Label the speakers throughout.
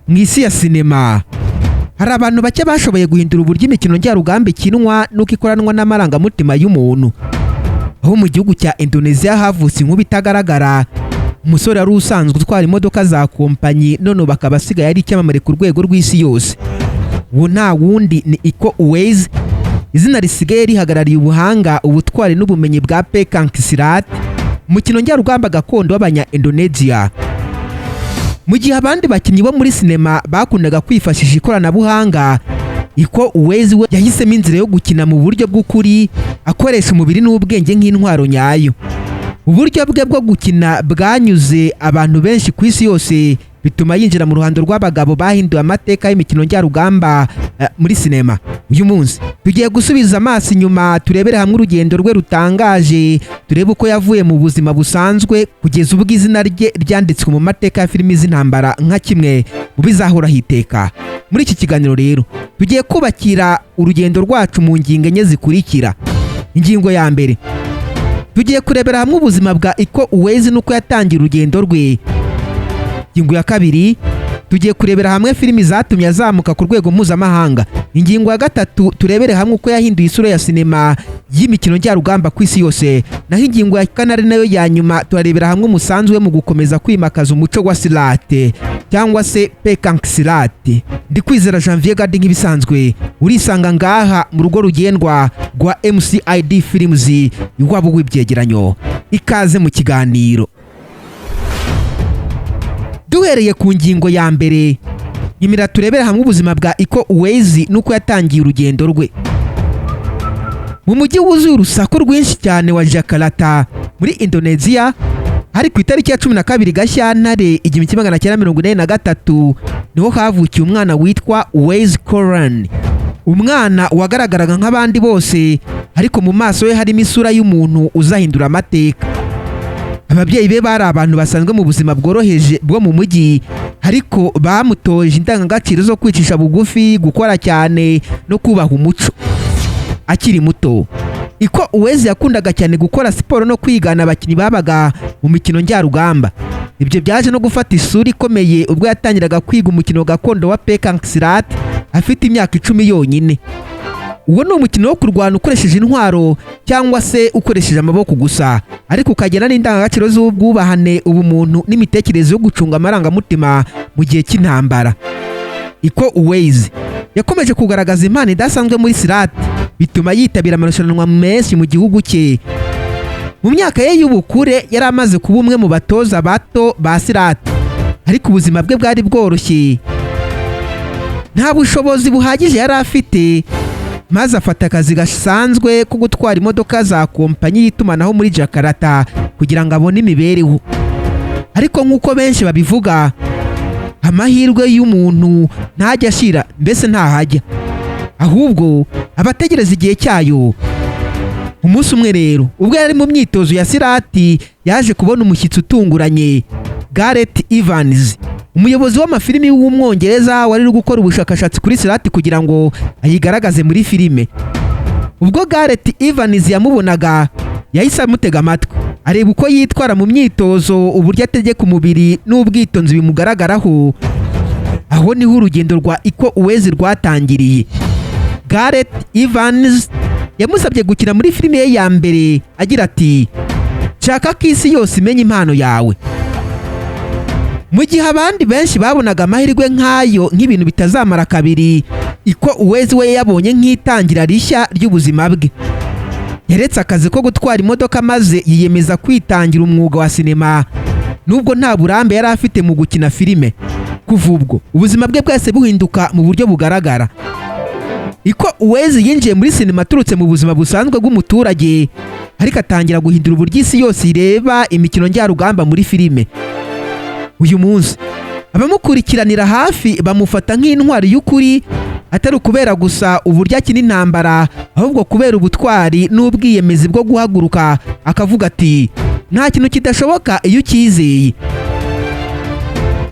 Speaker 1: Mu isi ya sinema hari abantu bake bashoboye guhindura uburyo imikino njyarugamba ikinwa n'uko ikoranwa n'amarangamutima y'umuntu. Aho mu gihugu cya Indonesia havutse inkuba itagaragara, umusore wari usanzwe utwara imodoka za kompanyi none ubu akaba asigaye ari icyamamare ku rwego rw'isi yose. Uwo nta wundi ni Iko Uwais, izina risigaye rihagarariye ubuhanga, ubutwari n'ubumenyi bwa Pencak Silat, umukino njyarugamba gakondo w'abanya Indonesia. Mu gihe abandi bakinnyi bo muri sinema bakundaga kwifashisha ikoranabuhanga, Iko Uwais we yahisemo inzira yo gukina mu buryo bw'ukuri, akoresha umubiri n'ubwenge nk'intwaro nyayo. Uburyo bwe bwo gukina bwanyuze abantu benshi ku isi yose, bituma yinjira mu ruhando rw'abagabo bahinduye amateka y'imikino njyarugamba muri sinema. Uyu munsi tugiye gusubiza amaso inyuma, turebere hamwe urugendo rwe rutangaje, turebe uko yavuye mu buzima busanzwe kugeza ubwo izina rye ryanditswe mu mateka ya filimi z'intambara nka kimwe mu bizahoraho iteka. Muri iki kiganiro rero tugiye kubakira urugendo rwacu mu ngingo enye zikurikira. Ingingo ya mbere, tugiye kurebera hamwe ubuzima bwa Iko Uwais n'uko yatangiye urugendo rwe. Ingingo ya kabiri, tugiye kurebera hamwe filimi zatumye azamuka ku rwego mpuzamahanga. Ingingo ya gatatu, turebere hamwe uko yahinduye isura ya sinema y'imikino njyarugamba ku isi yose. Naho ingingo ya kane, ari nayo ya nyuma, turarebera hamwe umusanzu we mu gukomeza kwimakaza umuco wa Silat cyangwa se Pencak Silat. Ndi Kwizera Janvier Gadi, nk'ibisanzwe urisanga ngaha mu rugo rugendwa rwa MCID Films, iwabo w'ibyegeranyo. Ikaze mu kiganiro. Duhereye ku ngingo ya mbere, nyimira turebere hamwe ubuzima bwa Iko Uwais n'uko yatangiye urugendo rwe. Mu mujyi wuzuye urusaku rwinshi cyane wa Jakarta muri Indonesia, hari ku itariki ya 12 Gashyantare 1983, niho havukiye umwana witwa Uwais Qarani, umwana wagaragaraga nk'abandi bose, ariko mu maso ye harimo isura y'umuntu uzahindura amateka. Ababyeyi be bari abantu basanzwe mu buzima bworoheje bwo mu mujyi, ariko bamutoje indangagaciro zo kwicisha bugufi, gukora cyane no kubaha umuco. Akiri muto, Iko Uwais yakundaga cyane gukora siporo no kwigana abakinnyi babaga mu mikino njyarugamba. Ibyo byaje no gufata isura ikomeye ubwo yatangiraga kwiga umukino gakondo wa Pencak Silat afite imyaka 10 yonyine. Uwo ni umukino wo kurwana ukoresheje intwaro cyangwa se ukoresheje amaboko gusa, ariko ukagira n'indangagaciro z'ubwubahane, ubumuntu n'imitekerereze yo gucunga amarangamutima mu gihe cy'intambara. Iko Uwais yakomeje kugaragaza impano idasanzwe muri Silat, bituma yitabira amarushanwa menshi mu gihugu cye. Mu myaka ye y'ubukure yari amaze kuba umwe mu batoza bato ba Silat, ariko ubuzima bwe bwari bworoshye, nta bushobozi buhagije yari afite, maze afata akazi gasanzwe ko gutwara imodoka za kompanyi y'itumanaho muri Jakarta kugira ngo abone imibereho. Ariko nk'uko benshi babivuga, amahirwe y'umuntu ntajya ashira, mbese ntahajya, ahubwo aba ategereza igihe cyayo. Umunsi umwe rero, ubwo yari mu myitozo ya Silat, yaje kubona umushyitsi utunguranye, Gareth Evans, umuyobozi w'amafilimi w'Umwongereza wari uri gukora ubushakashatsi kuri Silat kugira ngo ayigaragaze muri filime. Ubwo Gareth Evans yamubonaga, yahise amutega amatwi, areba uko yitwara mu myitozo, uburyo ategeka umubiri n'ubwitonzi bimugaragaraho. Aho niho urugendo rwa Iko Uwais rwatangiriye. Gareth Evans yamusabye gukina muri filime ye ya mbere, agira ati: "Nshaka ko isi yose imenya impano yawe." Mu gihe abandi benshi babonaga amahirwe nk'ayo nk'ibintu bitazamara kabiri, Iko Uwais we yabonye nk'itangira rishya ry'ubuzima bwe. Yaretse akazi ko gutwara imodoka maze yiyemeza kwitangira umwuga wa sinema, nubwo nta burambe yari afite mu gukina filime. Kuva ubwo ubuzima bwe bwese buhinduka mu buryo bugaragara. Iko Uwais yinjiye muri sinema aturutse mu buzima busanzwe bw'umuturage, ariko atangira guhindura uburyo isi yose ireba imikino njyarugamba muri filime. Uyu munsi abamukurikiranira hafi bamufata nk'intwari y'ukuri, atari ukubera gusa uburyo akina intambara, ahubwo kubera ubutwari n'ubwiyemezi bwo guhaguruka akavuga ati: "Nta kintu kidashoboka iyo ucyizeye."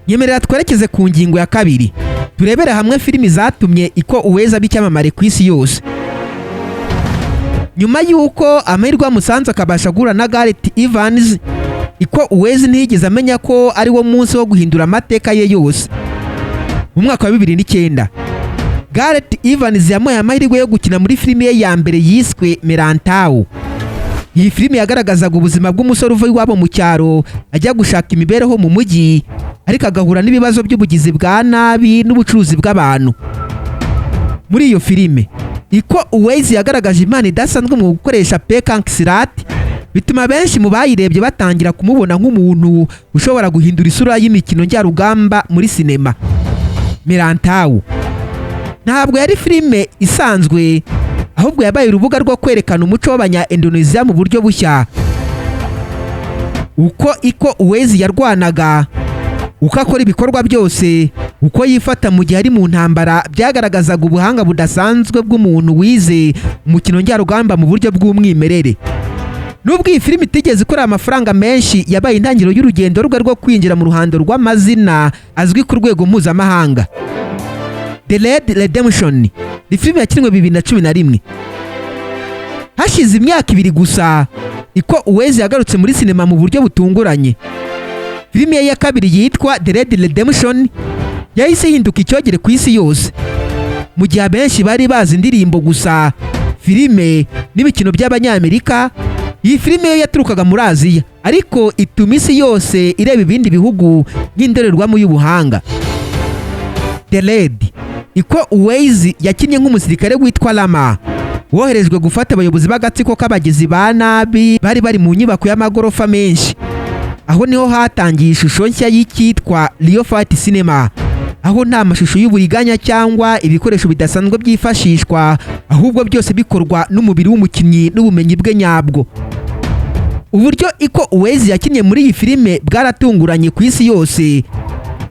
Speaker 1: Nyemerera twerekeze ku ngingo ya kabiri, turebere hamwe filimi zatumye Iko Uwais aba icyamamare ku isi yose. Nyuma y'uko amahirwe amusanze akabasha guhura na Gareth Evans, Iko Uwais ntiyigeze amenya ko ari wo munsi wo guhindura amateka ye yose. Mu mwaka wa 2009, Gareth Evans yamuhaye amahirwe yo gukina muri filimi ye ya mbere yiswe Merantau. Iyi filimi yagaragazaga ubuzima bw'umusore uva iwabo mu cyaro ajya gushaka imibereho mu mujyi, ariko agahura n'ibibazo by'ubugizi bwa nabi n'ubucuruzi bw'abantu. Muri iyo filime, Iko Uwais yagaragaje impano idasanzwe mu gukoresha pencak silat, bituma benshi mu bayirebye batangira kumubona nk'umuntu ushobora guhindura isura y'imikino njyarugamba muri sinema. Merantau ntabwo yari filime isanzwe, ahubwo yabaye urubuga rwo kwerekana umuco w'abanya Indonesia mu buryo bushya. Uko Iko Uwais yarwanaga, uko akora ibikorwa byose, uko yifata mu gihe ari mu ntambara, byagaragazaga ubuhanga budasanzwe bw'umuntu wize umukino njyarugamba mu buryo bw'umwimerere. Nubwo iyi filimi itigeze ikorera amafaranga menshi, yabaye intangiriro y'urugendo rwe rwo kwinjira mu ruhando rw'amazina azwi ku rwego mpuzamahanga. The Raid Redemption ni filime yakinwe 2011. Hashize imyaka 2 gusa, Iko Uwais yagarutse muri sinema mu buryo butunguranye. Filime ye ya kabiri yitwa The Raid Redemption yahise ihinduka icyogere ku isi yose. Mu gihe abenshi bari bazi indirimbo gusa, filime n'imikino by'Abanyamerika, iyi filime yo yaturukaga muri Aziya, ariko ituma isi yose ireba ibindi bihugu nk'indorerwamo y'ubuhanga. The Raid, Iko Uwais yakinnye nk'umusirikare witwa Rama woherejwe gufata abayobozi b'agatsiko k'abagizi ba nabi bari bari mu nyubako y'amagorofa menshi. Aho niho hatangiye ishusho nshya y'icyitwa Real Fight Cinema, aho nta mashusho y'uburiganya cyangwa ibikoresho bidasanzwe byifashishwa, ahubwo byose bikorwa n'umubiri w'umukinnyi n'ubumenyi bwe nyabwo. Uburyo Iko Uwais yakinnye muri iyi filime bwaratunguranye ku isi yose.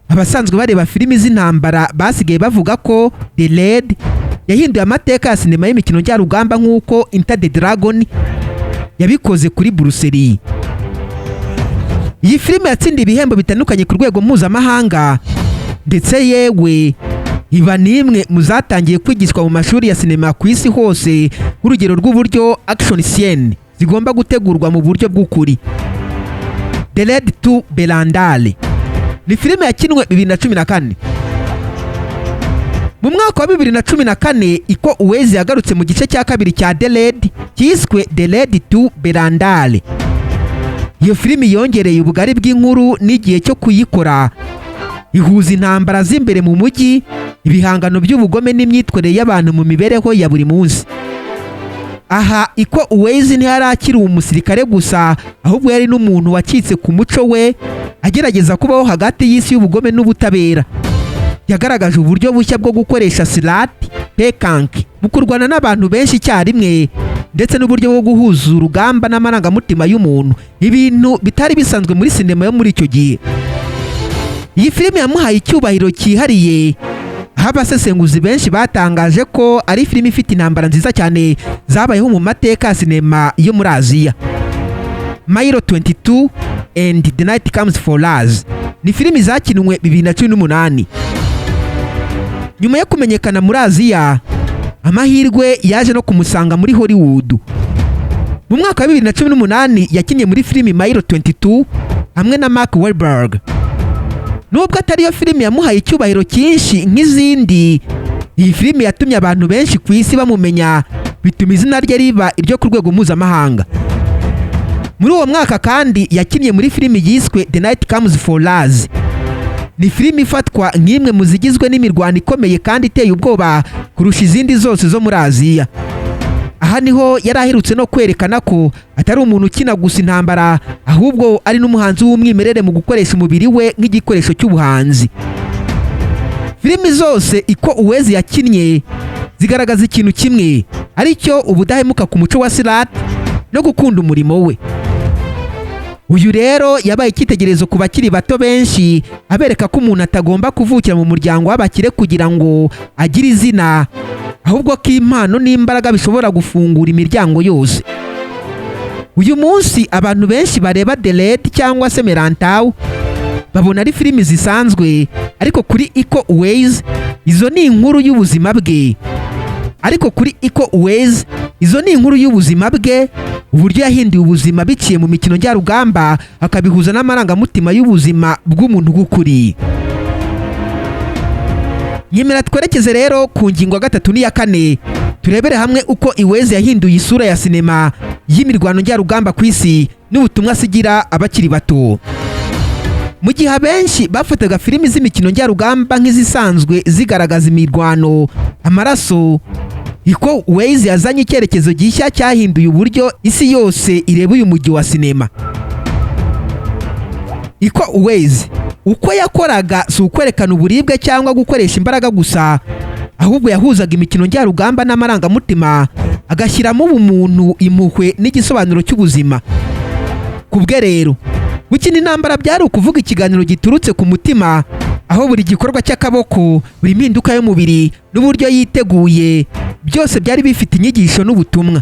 Speaker 1: Abasanzwe bareba filimi z'intambara basigaye bavuga ko The Raid yahinduye amateka ya sinema y'imikino njyarugamba, nk'uko Enter the Dragon yabikoze kuri Bruce Lee. Iyi filime yatsindiye ibihembo bitandukanye ku rwego mpuzamahanga, ndetse yewe iba n'imwe mu zatangiye kwigishwa mu mashuri ya sinema ku isi hose nk'urugero rw'uburyo action scene zigomba gutegurwa mu buryo bw'ukuri. The Raid 2 Berandal ni filime yakinwe 2014. Mu mwaka wa 2014, Iko Uwais yagarutse mu gice cya kabiri cya The Raid cyiswe The Raid 2 Berandal. Iyo filimi yongereye ubugari bw'inkuru n'igihe cyo kuyikora, ihuza intambara z'imbere mu mujyi, ibihangano by'ubugome n'imyitwarire y'abantu mu mibereho ya buri munsi. Aha Iko Uwais ntiyari akiri umusirikare gusa, ahubwo yari n'umuntu wacitse ku muco we, agerageza kubaho hagati y'isi y'ubugome n'ubutabera. Yagaragaje uburyo bushya bwo gukoresha silat pencak mu kurwana n'abantu benshi icyarimwe, ndetse n'uburyo bwo guhuza urugamba n'amarangamutima y'umuntu, ibintu bitari bisanzwe muri sinema yo muri icyo gihe. Iyi filime yamuhaye icyubahiro cyihariye, aho abasesenguzi benshi batangaje ko ari filime ifite intambara nziza cyane zabayeho mu mateka ya sinema yo muri Aziya. Mile 22 and The Night Comes for Us ni filimi zakinwe 2018. Nyuma yo kumenyekana muri Aziya, amahirwe yaje no kumusanga muri Hollywood. Mu mwaka wa 2018 yakinnye muri filimi Mile 22 hamwe na Mark Wahlberg. Nubwo atariyo filimi yamuhaye icyubahiro cyinshi nk'izindi, iyi filimi yatumye abantu benshi ku isi bamumenya, bituma izina rye riba iryo ku rwego mpuzamahanga. Muri uwo mwaka kandi yakinnye muri filimi yiswe The Night Comes for Us. Ni filimi ifatwa nk'imwe mu zigizwe n'imirwano ikomeye kandi iteye ubwoba kurusha izindi zose zo muri Aziya. Aha niho yari aherutse no kwerekana ko atari umuntu ukina gusa intambara, ahubwo ari n'umuhanzi w'umwimerere mu gukoresha umubiri we nk'igikoresho cy'ubuhanzi. Filimi zose Iko Uwais yakinnye zigaragaza ikintu kimwe, aricyo ubudahemuka ku muco wa silat no gukunda umurimo we. Uyu rero yabaye icyitegererezo ku bakiri bato benshi, abereka ko umuntu atagomba kuvukira mu muryango w'abakire kugira ngo agire izina, ahubwo ko impano n'imbaraga bishobora gufungura imiryango yose. Uyu munsi abantu benshi bareba The Raid cyangwa se Merantau babona ari filimi zisanzwe, ariko kuri Iko Uwais izo ni inkuru y'ubuzima bwe. Ariko kuri Iko Uwais izo ni inkuru y'ubuzima bwe, uburyo yahinduye ubuzima biciye mu mikino njyarugamba, akabihuza n'amarangamutima y'ubuzima bw'umuntu bw'ukuri. Nyemera twerekeze rero ku ngingo ya gatatu n'iya kane, turebere hamwe uko Uwais yahinduye isura ya sinema y'imirwano njyarugamba ku isi n'ubutumwa asigira abakiri bato. Mu gihe abenshi bafataga filimi z'imikino njyarugamba nk'izisanzwe zigaragaza imirwano, amaraso, Iko Uwais yazanye icyerekezo gishya cyahinduye uburyo isi yose ireba uyu mujyi wa sinema. Iko Uwais uko yakoraga si ukwerekana uburibwe cyangwa gukoresha imbaraga gusa, ahubwo yahuzaga imikino njyarugamba n'amarangamutima, agashyiramo ubumuntu, impuhwe n'igisobanuro cy'ubuzima. Ku bwe rero, gukina intambara byari ukuvuga ikiganiro giturutse ku mutima, aho buri gikorwa cy'akaboko, buri mpinduka y'umubiri n'uburyo yiteguye byose byari bifite inyigisho n'ubutumwa.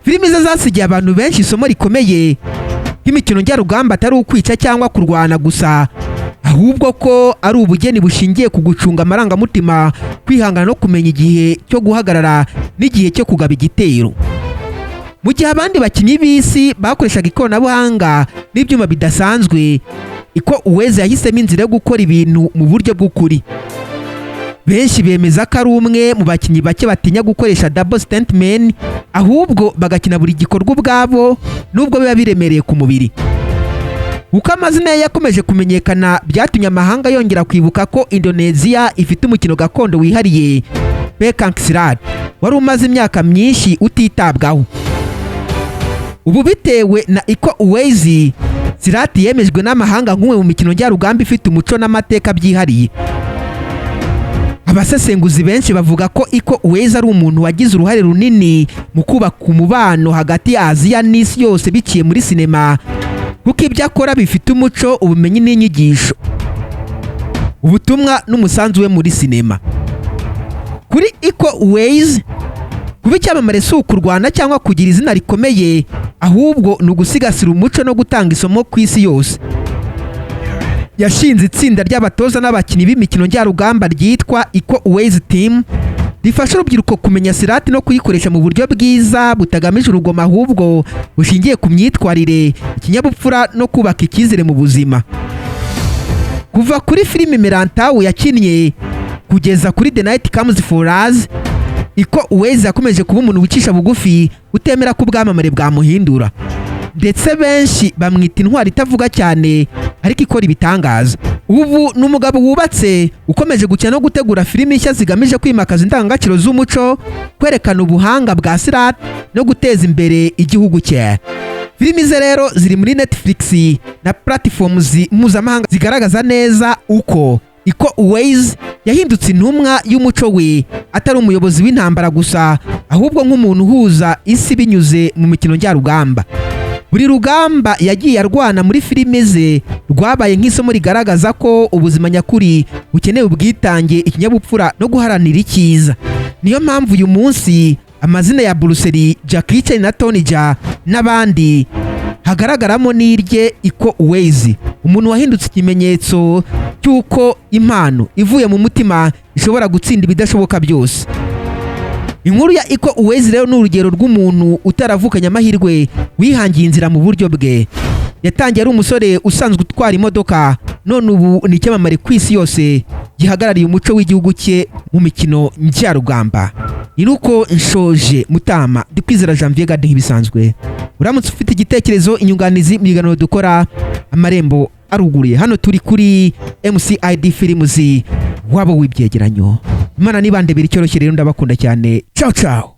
Speaker 1: Filimi ze zasigiye abantu benshi isomo rikomeye nk'imikino njyarugamba atari ukwica cyangwa kurwana gusa, ahubwo ko ari ubugeni bushingiye ku gucunga amarangamutima, kwihangana no kumenya igihe cyo guhagarara n'igihe cyo kugaba igitero. Mu gihe abandi bakinnyi b'isi bakoreshaga ikoranabuhanga n'ibyuma bidasanzwe, Iko Uwais yahisemo inzira yo gukora ibintu mu buryo bw'ukuri. Benshi bemeza ko ari umwe mu bakinnyi bake batinya gukoresha double stuntman, ahubwo bagakina buri gikorwa ubwabo nubwo biba biremereye ku mubiri. Uko amazina ye yakomeje kumenyekana, byatumye amahanga yongera kwibuka ko Indonesia ifite umukino gakondo wihariye, Pencak Silat, wari umaze imyaka myinshi utitabwaho. Ubu bitewe na Iko Uwais, Silat yemejwe n'amahanga nk'umwe mu mikino njyarugamba ifite umuco n'amateka byihariye. Abasesenguzi benshi bavuga ko Iko Uwais ari umuntu wagize uruhare runini mu kubaka umubano hagati ya Aziya n'isi yose biciye muri sinema, kuko ibyo akora bifite umuco, ubumenyi n'inyigisho. Ubutumwa n'umusanzu we muri sinema. Kuri Iko Uwais, kuba icyamamare si ukurwana cyangwa kugira izina rikomeye, ahubwo ni ugusigasira umuco no gutanga isomo ku isi yose. Yashinze itsinda ry'abatoza n'abakinnyi b'imikino njyarugamba ryitwa Iko Uwais Team, rifasha urubyiruko kumenya Silat no kuyikoresha mu buryo bwiza butagamije urugomo, ahubwo bushingiye ku myitwarire, ikinyabupfura no kubaka icyizere mu buzima. Kuva kuri filimi Merantau yakinnye kugeza kuri The Night Comes For Us, Iko Uwais yakomeje kuba umuntu wicisha bugufi, utemera ko ubwamamare bwamuhindura. Ndetse benshi bamwita intwari itavuga cyane ariko ikora ibitangaza. Ubu ni umugabo wubatse, ukomeje gukina no gutegura filimi nshya zigamije kwimakaza indangagaciro z'umuco, kwerekana ubuhanga bwa Silat no guteza imbere igihugu cye. Filimi ze rero ziri muri Netflix na platforms mpuzamahanga, zigaragaza neza uko Iko Uwais yahindutse intumwa y'umuco we, atari umuyobozi w'intambara gusa, ahubwo nk'umuntu uhuza isi binyuze mu mikino njyarugamba. Buri rugamba yagiye arwana muri filime ze rwabaye nk'isomo rigaragaza ko ubuzima nyakuri bukeneye ubwitange, ikinyabupfura no guharanira icyiza. Niyo mpamvu uyu munsi amazina ya Bruce Lee, Jackie Chan na Tony Jaa n'abandi hagaragaramo n'irye Iko Uwais, umuntu wahindutse ikimenyetso cy'uko impano ivuye mu mutima ishobora gutsinda ibidashoboka byose. Inkuru ya Iko Uwais rero ni urugero rw'umuntu utaravukanye amahirwe, wihangiye inzira mu buryo bwe. Yatangiye ari umusore usanzwe utwara imodoka, none ubu ni icyamamare ku isi yose gihagarariye umuco w'igihugu cye mu mikino njyarugamba. Ni uko nshoje mutama Ndikwizera Janvier Gade. Nk'ibisanzwe, uramutse ufite igitekerezo, inyunganizi mu biganiro dukora, amarembo aruguruye. Hano turi kuri MCID Films, wabo w'ibyegeranyo. Imana nibandebera icyoroshye. Rero ndabakunda cyane. Ciao ciao.